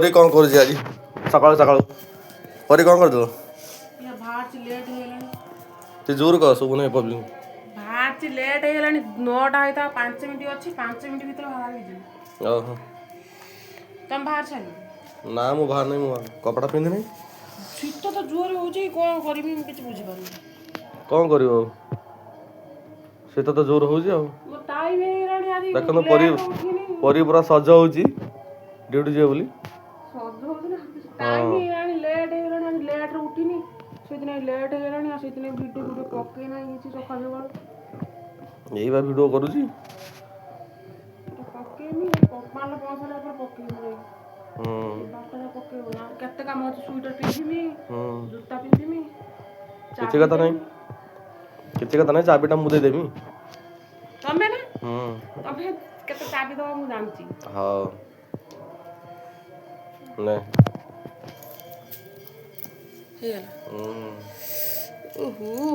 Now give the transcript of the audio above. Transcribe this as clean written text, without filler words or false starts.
ପରି କ'ଣ କରୁଛି ଆଜି ସକାଳୁ ସକାଳୁ? ପରି, କ'ଣ କରୁଥିଲୁ? ବାହାରିଛି, ଲେଟ୍ ହେଇଗଲାଣି। ତୁ ଜୋର କହ, ଶୁଭୁନି ପବ୍ଲିକ। ବାହାରିଛି, ଲେଟ୍ ହେଇଗଲାଣି। 9ଟା ହେଇଥା 5 ମିନିଟ୍ ଅଛି। 5 ମିନିଟ୍ ଭିତରେ ବାହାରିକି ଯିବି। ଓହୋ। ତମେ ବାହାରି ସାରିଲ? ନା, ମୁଁ ବାହାର ନାହିଁ। ମୁଁ କପଡ଼ା ପିନ୍ଧିନି। ଶୀତ ତ ଜୋରେ ହଉଛି, କ'ଣ କରିବି ମୁଁ କିଛି ବୁଝିପାରୁନି। କ'ଣ କରିବ ଆଉ, ଶୀତ ତ ଜୋର ହଉଛି ଆଉ। ମୋ ଟାଇମ୍ ହେଇଗଲାଣି ଆଜି। ଦେଖନ୍ତୁ, ପରି late ଉଠିନି। ପରି ପୁରା ସଜ ହଉଛି ଡ୍ୟୁଟି ଯିବ ବୋଲି। ସଜ ହଉଛି ନା, ଟାଇମ୍ ହେଇଗଲାଣି, ଲେଟ୍ ହେଇଗଲାଣି। ଆଜି ଲେଟ୍ରେ ଉଠିନି, ସେଇଥିପାଇଁ ଲେଟ୍ ହେଇଗଲାଣି। ଆଉ ସେଇଥିପାଇଁ ଭିଡ଼ିଓ ଭିଡ଼ିଓ ପକେଇ ନାହିଁ କିଛି ସକାଳୁ ସକାଳୁ। ଏଇ ବା ଭିଡ଼ିଓ କରୁଛି। ଏଇଟା ପକେଇମି, ପାନ ପହଞ୍ଚିଲା ପରେ ପକେଇବି ଯାଇକି। ବାଟଟା ପକେଇବୁ ନା, କେତେ କାମ ଅଛି। ସୁଇଟର ପିନ୍ଧିମି, ଜୁତା ପିନ୍ଧିମି। କିଛି କଥା ନାହିଁ, କିଛି କଥା ନାହିଁ। ଚାବିଟା ମୁଁ ଦେଇଦେବି। ତମେ ନା? ହୁଁ। ତମେ କେତେ ଚାବି ଦବ ମୁଁ ଜାଣିଛି। ହଉ ନେ। ହେଇଗଲା। ହୁଁ। ଓହୋ।